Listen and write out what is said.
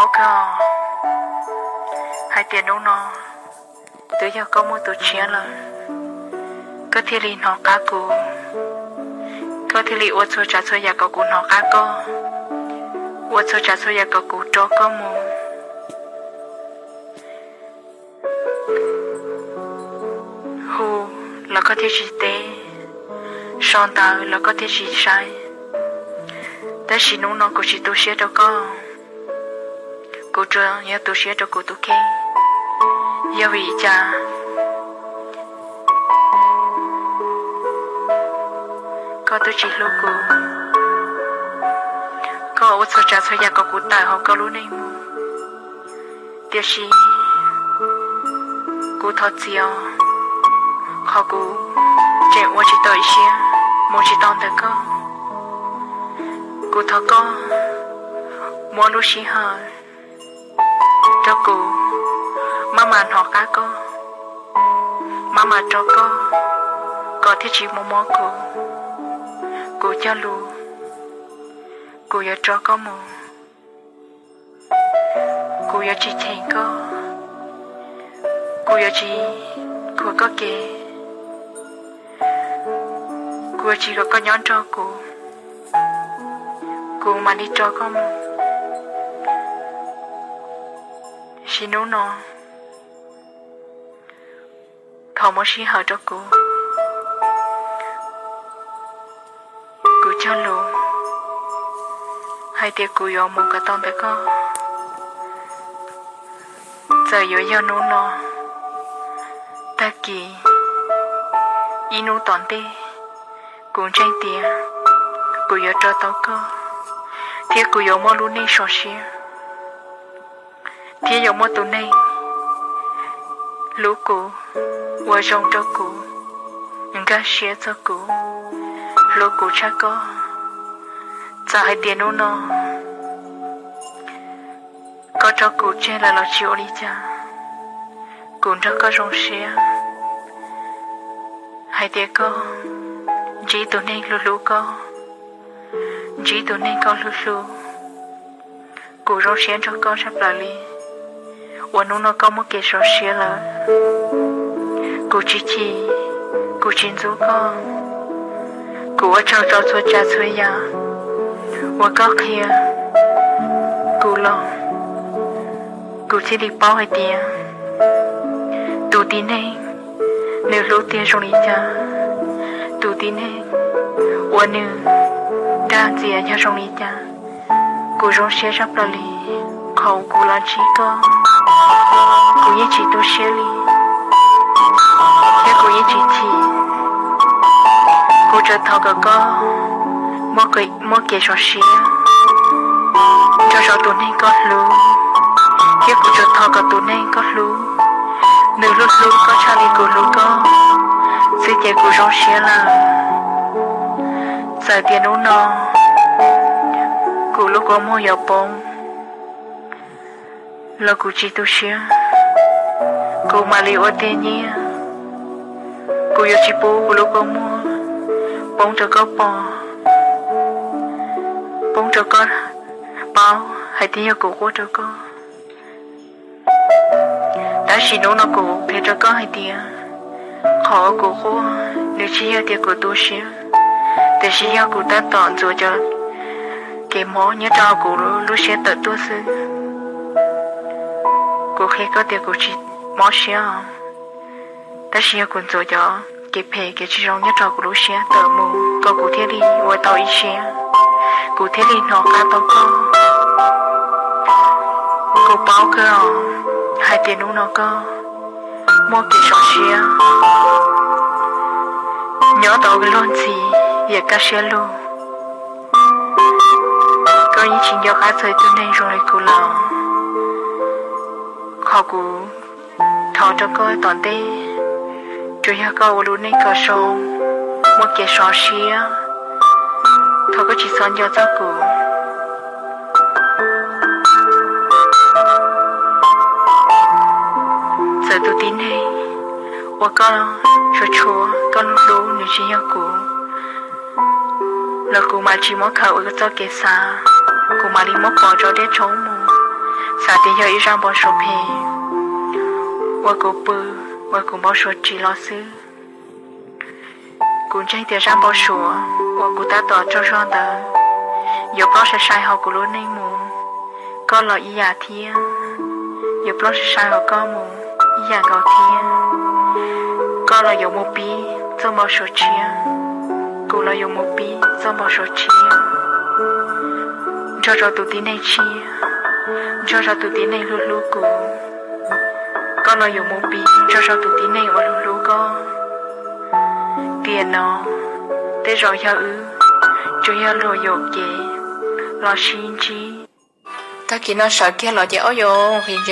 Paub kawg hais tias hnub no twb yog koj muaj tus tshiab lawm, koj thiaj li hnov qab kuv, koj thiaj li ua txhua tsav txhua yam kom kuv hnov qab koj, ua txhua tsav txhua yam kom kuv rov koj mus. Hu los koj thiaj tsis teb, sau ntawv los koj thiaj tsis saib. Tab sis hnub no kuv tsis tu siab rau koj, kuv tsuas yog tu siab rau kuv tus kheej. Yog vim li cas? Koj twb tsis hlub kuv, koj ua txhua tsav txhua yam kom kuv tawm hauv koj lub neej mus. Tiam sis kuv thov txim os, qhov kuv tseem ua tsis tau ib siab mus tsis tau ntawm koj. Kuv thov koj muab lub sij hawm rau kuv, maj mam hnov qab koj, maj mam rau koj, koj thiaj tsis muaj mob kuv. Kuv cog lus, kuv yuav rau koj mus. Kuv yuav tsis cheem koj, kuv yuav tsis khuam koj kev, kuv yuav tsis kom koj nyob nrog kuv, kuv mam li rau koj mus. Sim hnub no thov muab sij hawm rau kuv. Kuv cog lus hais tias kuv yuav mus kom tau ntawm koj. Txawm yuav yog hnub no, tag kis, ib hnub tom ntej, kuv ntseeg tias kuv yuav rau tau koj, thiab kuv yuav muaj lub neej sov siab, thiab yuav muaj tus neeg hlub kuv, ua zoo rau kuv, nkag siab txog kuv, hlub kuv tshaj koj. Txawm hais tias hnub no koj tso kuv tseg lawm los tsis ua li cas, kuv nrog koj zoo siab hais tias koj ntsib tus neeg hlub hlub koj, ntsib tus neeg koj hlub hlub. Kuv zoo siab nrog koj tshaj plaws li uas hnub no koj muaj kev sov siab lawm. Kuv tsis chim, kuv tsis ntxub koj. Kuv ua tsaug rau txhua tsav txhua yam uas koj qhia kuv los, kuv thiaj li paub hais tias tus tib neeg nws hlub tiag zoo li cas, tus tib neeg uas nws dag ntxias yog zoo li cas. Kuv zoo siab tshaj plaws li qhov kuv los ntsib koj. Kuv yeej tsis tu siab li, thiab kuv yeej tsis chim. Kuv tsuas thov kom koj muaj kev sov siab nrog rau tus neeg koj hlub, thiab kuv tsuas thov kom tus neeg koj hlub, nws hlub hlub koj tshaj li kuv hlub koj xwb ces kuv zoo siab lawm. Txawm tias hnub no kuv lub kua muag yuav poob los kuv tsis tu siab, kuv mam li ua tiag nyiaj. Kuv yuav tsis pub kuv lub kua muag poob rau koj pom, poob rau koj paub hais tias yog kuv quaj rau koj. Tab sis hnub no kuv qhia rau koj hais tias qhov uas kuv quaj nws tsis yog tias kuv tu siab, tiam sis yog kuv tab tom ntxuav cov kev mob nyob rau kuv lub siab tawm tuaj xwb. Kuv qhia koj tias kuv tsis mob siab os, tab sis yog kuv ntxuav cov kev phem kev tsis zoo nyob rau kuv lub siab tawm mus kom kuv thiaj li ua tau ib siab, kuv thiaj li hnov qab tau koj. Kuv paub kawg os hais tias hnub no koj muaj kev sov siab nyob tau luag ntxhi, yam kaj siab lug. Koj yeej tsis nco qab txog tus neeg zoo li kuv lawm. Qhov kuv thov rau koj tom ntej tsuas yog koj ua lub neej kom zoo, muaj kev sov siab. Thov koj tsis txhob nco txog kuv. Txawm tus tib neeg uas koj tshua tshua koj hlub hlub nws tsis yog kuv los kuv mam tsis muab khaws ua txoj kev xav, kuv mam li muab pov rau deb tshoob mus. Xav tias yog ib zaj npau suav phem uas kuv pw, uas kuv npau suav tsim los xwb. Kuv ntseeg tias zaj npau suav uas kuv tab tom tsaug zog ntawd yuav ploj sai sai hauv kuv lub neej mus. Koj los ib yam thiab, yuav ploj sai sai hauv koj mus ib yam nkaus thiab. Koj los yuav mus pib txoj npau suav tshiab, kuv los yuav mus pib txoj npau suav tshiab nrog rau tus tib neeg tshiab, nrog rau tus tib neeg hlub hlub kuv. Koj los yuav mus pib nrog rau tus tib neeg uas hlub hlub koj. Tiam no, tej zaum yog wb tsuas yog luag yuam kev los sib ntsib. Tag kis no sawv kiag los ces ob yuav his ntse.